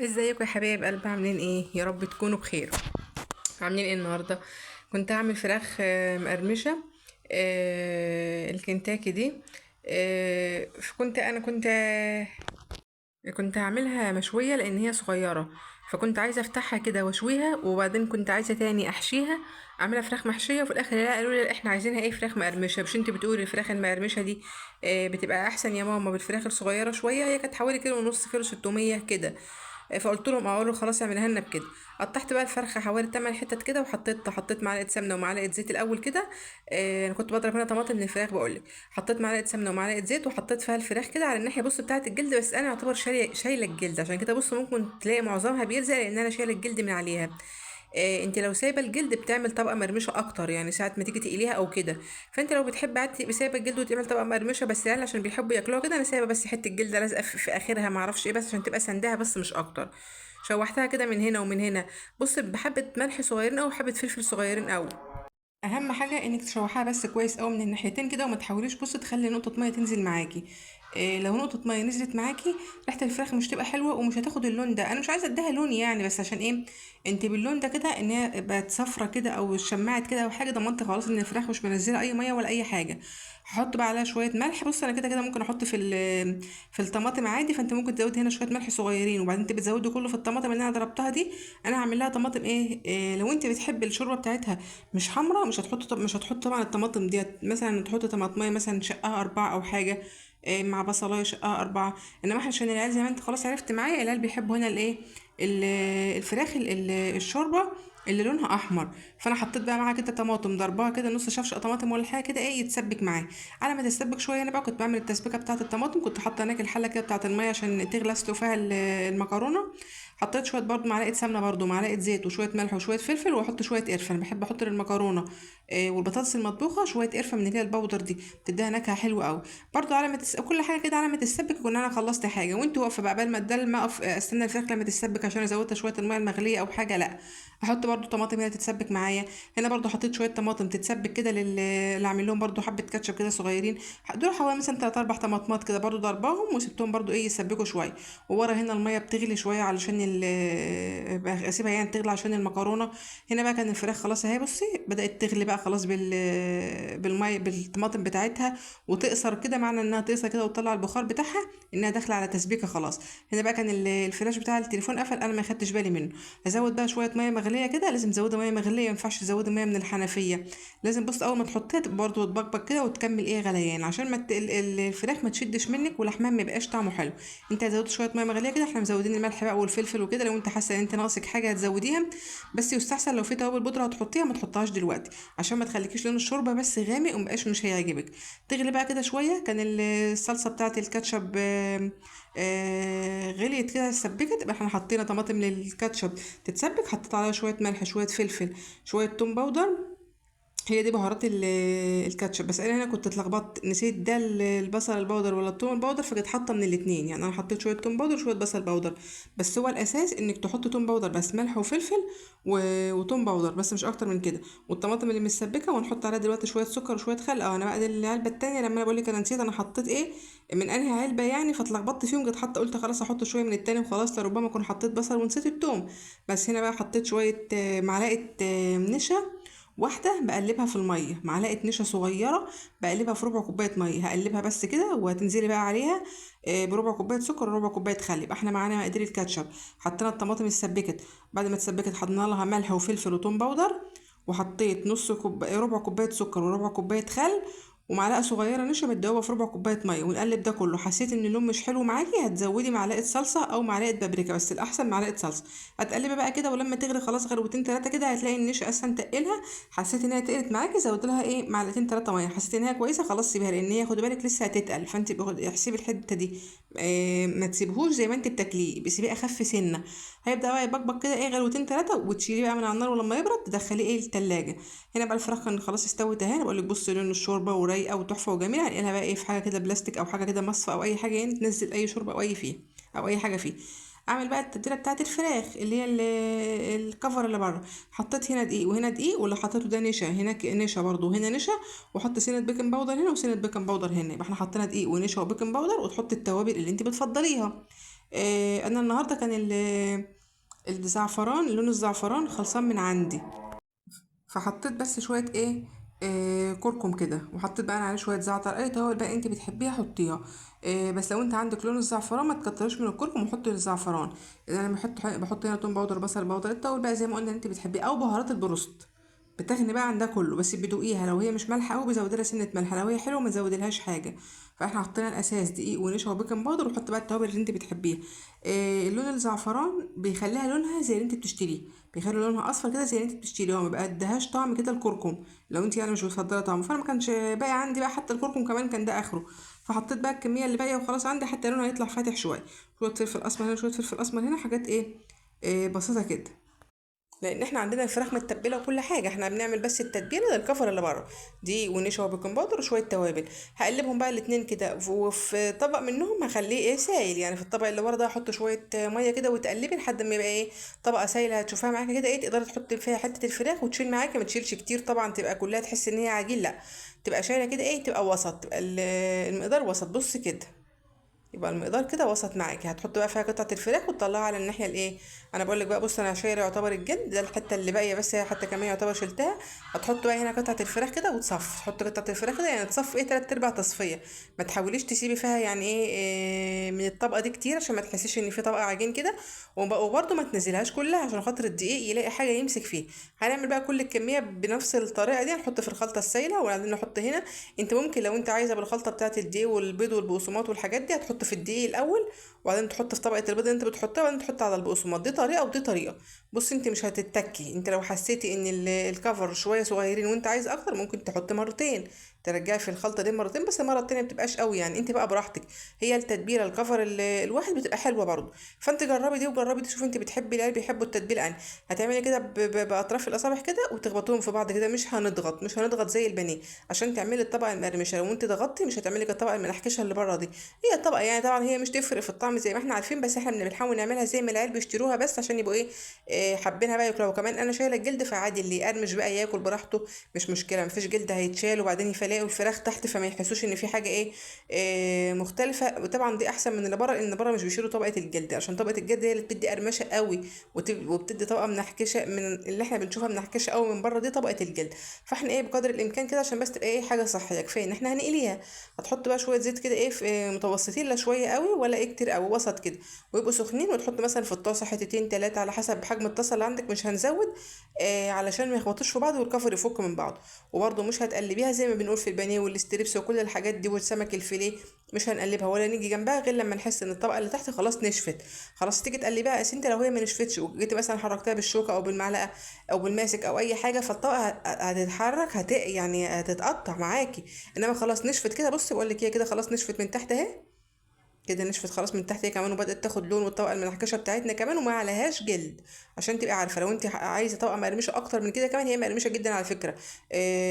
ازيكم يا حبايب قلب؟ عاملين ايه؟ يا رب تكونوا بخير. عاملين ايه النهارده؟ كنت هعمل فراخ مقرمشه، الكنتاكي دي. فكنت انا كنت كنت هعملها مشوية لان هي صغيرة، فكنت عايزه افتحها كده واشويها، وبعدين كنت عايزه تاني احشيها، اعملها فراخ محشيه، وفي الاخر لا، قالوا لي احنا عايزينها ايه، فراخ مقرمشه. مش انت بتقولي الفراخ المقرمشه دي بتبقى احسن يا ماما بالفراخ الصغيرة شوية؟ هي كانت حوالي كيلو ونص، كيلو 600 كده. فقلت لهم اقول خلاص اعملها لنا بكده. قطعت بقى الفرخه حوالي 8 حتت كده، وحطيت معلقه سمنه ومعلقة زيت الاول كده. انا كنت بضرب هنا طماطم للفراخ، بقول لك حطيت معلقه سمنه ومعلقة زيت، وحطيت فيها الفراخ كده على الناحية بص بتاعه الجلد، بس انا يعتبر شايله الجلد، عشان كده بص ممكن تلاقي معظمها بيلزق لان انا شايله الجلد من عليها. انت لو سايبه الجلد بتعمل طبقه مرمشه اكتر، يعني ساعة ما تيجي تقليها او كده. فانت لو بتحب عادي تبقي سايبه الجلد وتعمل طبقه مرمشه، بس العيال عشان بيحبوا ياكلوها كده انا سايبه بس حتة الجلد لازقه في اخرها، ما اعرفش ايه، بس عشان تبقى سندها بس مش اكتر. شوحتها كده من هنا ومن هنا، بص بحبه ملح صغيرين او حبه فلفل صغيرين قوي. اهم حاجة انك تشوحيها بس كويس قوي من الناحيتين كده، وما تحاوليش بص تخلي نقطة مية تنزل معاكي. لو نقطة مية نزلت معاكي ريحه الفراخ مش تبقى حلوة ومش هتاخد اللون ده. انا مش عايزه اديها لون يعني، بس عشان ايه انت باللون ده كده ان هي بقت صفرة كده او شمعت كده او حاجة، ضمنت خلاص ان الفراخ مش منزله اي مية ولا اي حاجة. هحط بقى عليها شوية ملح. بص انا كده كده ممكن احط في الطماطم عادي، فانت ممكن تزود هنا شوية ملح صغيرين، وبعدين انت بتزودي كله في الطماطم اللي انا ضربتها دي. انا هعمل لها طماطم ايه لو انت بتحبي الشوربة بتاعتها مش حمراء، مش هتحط طبعا الطماطم ديت، مثلا تحط طماطميه مثلا شقها 4 او حاجة، مع بصلايه شقها 4. انما احنا عشان العيال زي ما انت خلاص عرفت معايا، العيال بيحبوا هنا الايه، الفراخ الشوربة اللي لونها احمر. فانا حطيت بقى معاها كده طماطم ضربها كده نص شفشه طماطم ولا حاجة كده، ايه يتسبك معايا. على ما تتسبك شوية انا بقى كنت بعمل التسبيكه بتاعه الطماطم، كنت حاطه هناك الحلة كده بتاعه المية عشان تغلي اسلق فيها المكرونه. حطيت شوية برضو معلقه سمنه، برضو معلقه زيت، وشوية ملح وشوية فلفل، واحط شوية قرفه. انا بحب احط للمكرونه والبطاطس المطبوخه شوية قرفه من اللي هي البودر دي، بتديها نكهة حلوة قوي. برضو على ما كل حاجة كده على ما تتسبك كنا انا خلصت حاجة، وانت واقفة بقى قبل ما تدل ما اقف استنى الفراخ لما تتسبك عشان ازودها شوية المية المغليه او حاجة، لا احط برضو طماطم هنا تتسبك معايا. هنا برضو حطيت شوية طماطم تتسبك كده اللي اعمل لهم برضو حبه كاتشب كده صغيرين، دول حوالي مثلا 3 4 طماطمات كده برضو ضرباهم وسبتهم برضو ايه يسبكوا شوية. وورا هنا المية بتغلي شوية علشان اسيبها يعني تغلي عشان المكرونه. هنا بقى كان الفراخ خلاص اهي، بصي بدات تغلي بقى خلاص بالمية بالطماطم بتاعتها، وتقصر كده، معنى انها تقصر كده وتطلع البخار بتاعها انها داخله على تسبيكه خلاص. هنا بقى كان الفلاش بتاع التليفون قفل، انا ما خدتش بالي منه. هزود بقى شوية مية مغليه كده، لازم تزودي مية مغليه، ما ينفعش تزودي مية من الحنفية، لازم بص اول ما تحطيها تبقى برضه تبقبق كده وتكمل ايه غليان، عشان ما الفراخ ما تشدش منك ولحمها ما يبقاش طعمه حلو. انت هتزودي شوية مية مغليه كده، احنا مزودين الملح بقى والفلفل وكده. لو انت حاسه ان انت ناقصك حاجة هتزوديها، بس يستحسن لو في توابل بودره هتحطيها ما تحطهاش دلوقتي عشان ما تخليكيش لون الشوربة بس غامق ومبقاش مش هيعجبك. تغلي بقى كده شوية. كان الصلصه بتاعه الكاتشب، غليت كده اتسبكت، يبقى احنا حطينا طماطم للكاتشب تتسبك، حطيت عليها شوية ملح شوية فلفل شوية توم powder، هي دي بهارات الكاتشب. بس انا هنا كنت اتلخبطت، نسيت ده البصل ال powder ولا التوم ال powder، فكنت حاطه من الاتنين، يعني انا حطيت شوية توم powder وشوية بصل powder، بس هو الاساس انك تحط توم powder بس، ملح وفلفل وتوم powder بس، مش اكتر من كده. والطماطم اللي متسبكه، ونحط عليها دلوقتي شوية سكر وشوية خل. انا بقى دي العلبة التانية لما انا بقول لك انا نسيت انا حطيت ايه من انهي علبة يعني، فاتلخبطت فيهم، جيت حاطه قلت خلاص احط شوية من التاني وخلاص، لربما اكون حطيت بصل ونسيت التوم. بس هنا بقى حطيت شوية، معلقه، نشا واحدة بقلبها في المية، معلقه نشا صغيرة بقلبها في ربع كوباية مية، هقلبها بس كده، وهتنزلي بقى عليها، بربع كوباية سكر وربع كوباية خل. يبقى احنا معانا مقادير الكاتشب. حطينا الطماطم اتسبكت، بعد ما اتسبكت حطينا لها ملح وفلفل وتوم powder، وحطيت نص كوب، ربع كوباية سكر وربع كوباية خل ومعلقة صغيرة نشا متدوبه في ربع كوباية مية، ونقلب ده كله. حسيت ان اللون مش حلو معاكي هتزودي معلقه صلصه او معلقه بابريكا، بس الاحسن معلقه صلصه. هتقلبي بقى كده، ولما تغلي خلاص غلوتين 3 كده هتلاقي النشا اصلا تقلها. حسيت ان هي تقلت معاكي زودي لها ايه معلقتين 3 مية. حسيت ان هي كويسة خلاص سيبيها، لان هي خدي بالك لسه هتتقل، فانت احسبي الحتة دي، ما تسيبهوش زي ما انت بتاكليه، سيبيه اخف سنة. هيبدا بقى يبقبق كده ايه غلوتين 3، وتشيليه بقى من على النار، ولما يبرد تدخليه ايه التلاجة. هنا بقى الفراخ كان خلاص استوت اهي، انا بقول لك بصي لون الشوربة ورايقه وتحفه وجميلة. هنقلها بقى ايه في حاجة كده بلاستيك او حاجة كده مصفى او اي حاجة، يعني تنزل اي شوربة او اي فيه او اي حاجة فيه. اعمل بقى التتبيله بتاعه الفراخ اللي هي الكفر اللي بره. حطيت هنا دقيق وهنا دقيق، واللي حطيته ده نشا، هناك نشا برده وهنا نشا، وحط سنة baking powder هنا وسنة baking powder هنا. يبقى احنا حطينا دقيق ونشا و baking powder، وتحط التوابل اللي انت بتفضليها. انا النهارده كان الزعفران، لون الزعفران خلصان من عندي، فحطيت بس شوية ايه، كركم كده، وحطيت بقى عليه شوية زعتر، اي توابل بقى انت بتحبيها حطيها. بس لو انت عندك لون الزعفران ما تكتريش من الكركم وحطي الزعفران. انا بحط هنا توم powder، بصل powder، التوابل بقى زي ما قلنا انت بتحبيه، او بهارات البروست بتغني بقى عن ده كله، بس بدوقيها لو هي مش مالحة قوي بزودلها سنة ملح، لو هي حلوة ما تزودلهاش حاجة. فاحنا حطينا الاساس دقيق ونشا و baking powder، وحط بقى التوابل اللي انت بتحبيها. لون الزعفران بيخليها لونها زي اللي انت بتشتريه، بيخلي لونها اصفر كده زي اللي انت بتشتريه، هو ما بيديهاش طعم كده الكركم لو انت يعني مش بتفضلي طعمه. فانا ما كانش باقي عندي بقى حتى الكركم كمان، كان ده اخره، فحطيت بقى الكمية اللي باقية وخلاص عندي، حتى لونها هيطلع فاتح شوية. شوية فلفل اسمر هنا، شوية فلفل اسمر هنا، حاجات ايه، بسيطة كده، لان احنا عندنا الفراخ متبله وكل حاجة، احنا بنعمل بس التتبيله للكفر اللي بره دي، ونشا و baking powder وشوية توابل. هقلبهم بقى الاتنين كده، وفي طبق منهم هخليه ايه سايل، يعني في الطبق اللي ورا ده هحط شوية مية كده وتقلبي لحد ما يبقى ايه طبقه سايله، هتشوفها معاكي كده ايه، تقدري تحطي فيها حتة الفراخ وتشيل معاكي، ما تشيلش كتير طبعا، تبقى كلها تحس ان هي عجين، لا تبقى شايله كده ايه، تبقى وسط، تبقى المقدار وسط. بصي كده يبقى المقدار كده وسط معاكي. هتحط بقى فيها قطعه الفراخ وتطلعها على الناحية الايه، انا بقول لك بقى، بص انا شايله يعتبر الجلد ده، الحتة اللي باقية بس هي حتى كمان يعتبر شلتها. هتحط بقى هنا قطعه الفراخ كده وتصف، تحط قطعه الفراخ كده يعني تصف ايه 3/4 تصفية، ما تحاوليش تسيبي فيها يعني ايه من الطبقة دي كتير عشان ما تحسيش ان في طبقه عجين كده، وبرده ما تنزلهاش كلها عشان خاطر الدقيق يلاقي حاجة يمسك فيه. هنعمل بقى كل الكمية بنفس الطريقة دي، هنحط في الخلطة السايله وبعدين نحط هنا. انت ممكن لو انت عايزه بالخلطه بتاعه الدقيق والبيض والبقسماط والحاجات دي، هتحط في الدقيق الاول وبعدين تحط في طبقه البيض اللي انت بتحطها وبعدين تحط على البقسماط. دي طريقه ودي طريقه. بصي انت مش هتتكي، انت لو حسيتي ان الكفر شوية صغيرين وانت عايز اكتر ممكن تحط مرتين، ترجعي في الخلطة دي مرتين، بس المرة التانية ما بتبقاش قوي يعني، انت بقى براحتك. هي التتبيله الكفر الواحد بتبقى حلوة برضو، فانت جربي دي وجربي دي، شوفي انت بتحبي العيال بيحبوا التتبيله انهي. هتعملي كده باطراف الاصابع كده وتخبطيهم في بعض كده، مش هنضغط زي البانيه عشان تعملي الطبقة المقرمشه. لو انت ضغطتي مش هتعملي الطبقة المنحكشه اللي بره دي، هي الطبقة يعني طبعا هي مش تفرق في الطعم زي ما احنا عارفين، بس احنا بنحاول نعملها زي ما العيال بيشتروها بس عشان يبقوا ايه، حابينها بقى ياكلوها. وكمان انا شايله الجلد، فعادي اللي يقرمش بقى ياكل براحته مش مشكلة، مفيش جلد هيتشال وبعدين يلاقوا الفراخ تحت فما يحسوش ان في حاجة ايه، مختلفة. وطبعا دي احسن من اللي بره، لان بره مش بيشيلوا طبقه الجلد، عشان طبقه الجلد هي اللي بتدي قرمشه قوي وبتدي طبقه منحكشه من اللي احنا بنشوفها منحكشه قوي من بره، دي طبقه الجلد. فاحنا ايه بقدر الامكان كده عشان بس تبقى ايه حاجة صحية، كفاية ان احنا هنقليها. هتحط بقى شوية زيت كده ايه في متوسطين، لا شوية قوي ولا ايه كتير قوي، وسط كده، ويبقوا سخنين. وتحط مثلا في الطاسه حتتين 3 على حسب حجم الطاسه اللي عندك، مش هنزود علشان ما يخبطوش في بعض والكفر يفك من بعض. وبرده مش هتقلبيها زي ما بنقول في البانيه وال strips وكل الحاجات دي والسمك الفيليه، مش هنقلبها ولا نيجي جنبها غير لما نحس ان الطبقة اللي تحت خلاص نشفت. خلاص تيجي تقلبيها، اصل انت لو هي ما نشفتش وجيتي مثلا حركتها بالشوكة او بالمعلقه او بالماسك او اي حاجة، فالطبقه هتتحرك، يعني هتتقطع معاكي. انما خلاص نشفت كده، بصي بقول لك هي كده خلاص نشفت من تحت اهي كده، نشفت خلاص من تحت هي كمان، وبدات تاخد لون، والطبقة المنعكشه بتاعتنا كمان وما عليهاش جلد، عشان تبقي عارفه. لو انت عايزه طبقه مقرمشه اكتر من كده كمان، هي مقرمشه جدا على فكرة.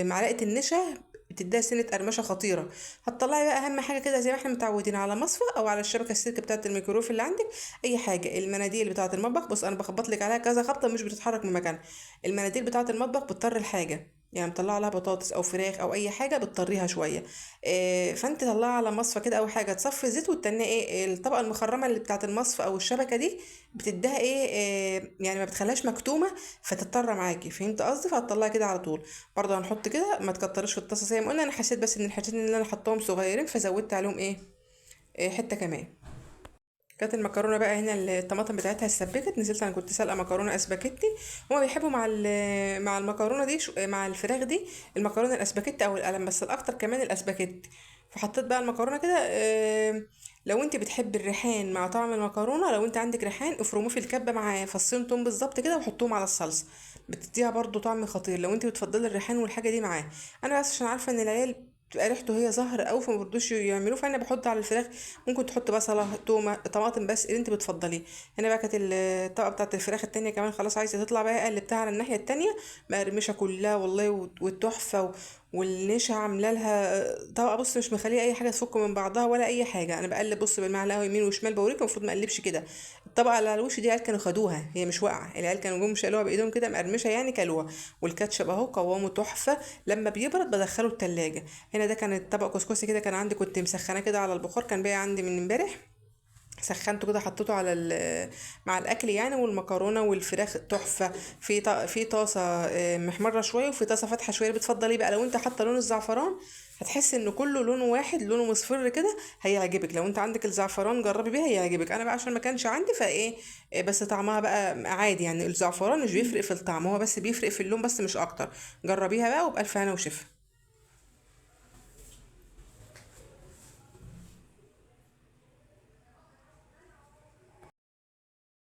معلقه النشا بتديها سنة قرمشه خطيرة. هتطلعي بقى اهم حاجة كده زي ما احنا متعودين على مصفى او على الشبكة السلك بتاعه الميكرويف اللي عندك، اي حاجة. المناديل بتاعه المطبخ، بص انا بخبط لك عليها كذا خبطه مش بتتحرك من مكانها. المناديل بتاعه المطبخ بتطر الحاجة، يعني مطلعه لها بطاطس او فراخ او اي حاجة بتطريها شوية. فانت طلعها على مصفى كده او حاجة تصفي الزيت، وتستني ايه الطبقة المخرمه اللي بتاعه المصفى او الشبكة دي بتديها ايه، يعني ما بتخليهاش مكتومة فتضطر معاكي، فهمت قصدي؟ فهتطلعها كده على طول. برضه هنحط كده، ما تكتريش في الطاسه زي ما قلنا. انا حسيت بس ان الحتتين اللي انا حطاهم صغيرين فزودت عليهم ايه، حتة كمان. كانت المكرونه بقى هنا الطماطم بتاعتها اتسبكت، نزلت انا كنت سالقه مكرونه اسباجيتي، هما بيحبوا مع المكرونه دي مع الفراخ دي المكرونه الاسباجيتي او القلم، بس الاكتر كمان الاسباجيتي. فحطيت بقى المكرونه كده. لو انت بتحبي الريحان مع طعم المكرونه، لو انت عندك ريحان افرموه في الكبه مع فصين توم بالظبط كده وحطوهم على الصلصه، بتديها برضو طعم خطير لو انت بتفضلي الريحان والحاجة دي معاه. انا بس عشان عارفه ان العيال بتبقى ريحته هي زهر قوي فما برضوش يعملوه، فانا بحط على الفراخ. ممكن تحط بصله تومة طماطم بس اللي انت بتفضليه. هنا بقى كانت الطبقة بتاعه الفراخ التانية كمان خلاص عايزه تطلع بقى، قلبتها على الناحية التانية مقرمشه كلها والله، والتحفه والنشا عامله لها طبقه، بص مش مخليه اي حاجة تفك من بعضها ولا اي حاجة. انا بقلب بص بالمعلقه يمين وشمال بوريكم، المفروض ما اقلبش كده. الطبقة اللي على الوش دي العيال كانوا خدوها، هي مش واقعه، العيال كانوا جم شالوها بايدهم كده مقرمشه يعني كلوها. والكاتشب اهو قوامه تحفة، لما بيبرد بدخله التلاجة. هنا ده كان الطبق كسكسي كده كان عندي، كنت مسخناه كده على البخار، كان باقي عندي من امبارح. سخنته كده حطيته على مع الاكل يعني، والمكرونه والفراخ تحفة. في طاسه محمرة شوية، وفي طاسه فاتحة شوية. بتفضلي بقى لو انت حاطه لون الزعفران هتحس ان كله لونه واحد، لونه مصفر كده، هيعجبك. لو انت عندك الزعفران جربي بيها هيعجبك. انا بقى عشان ما كانش عندي فايه، بس طعمها بقى عادي يعني، الزعفران مش بيفرق في الطعم، هو بس بيفرق في اللون بس مش اكتر. جربيها بقى وبألف هنا وشفا.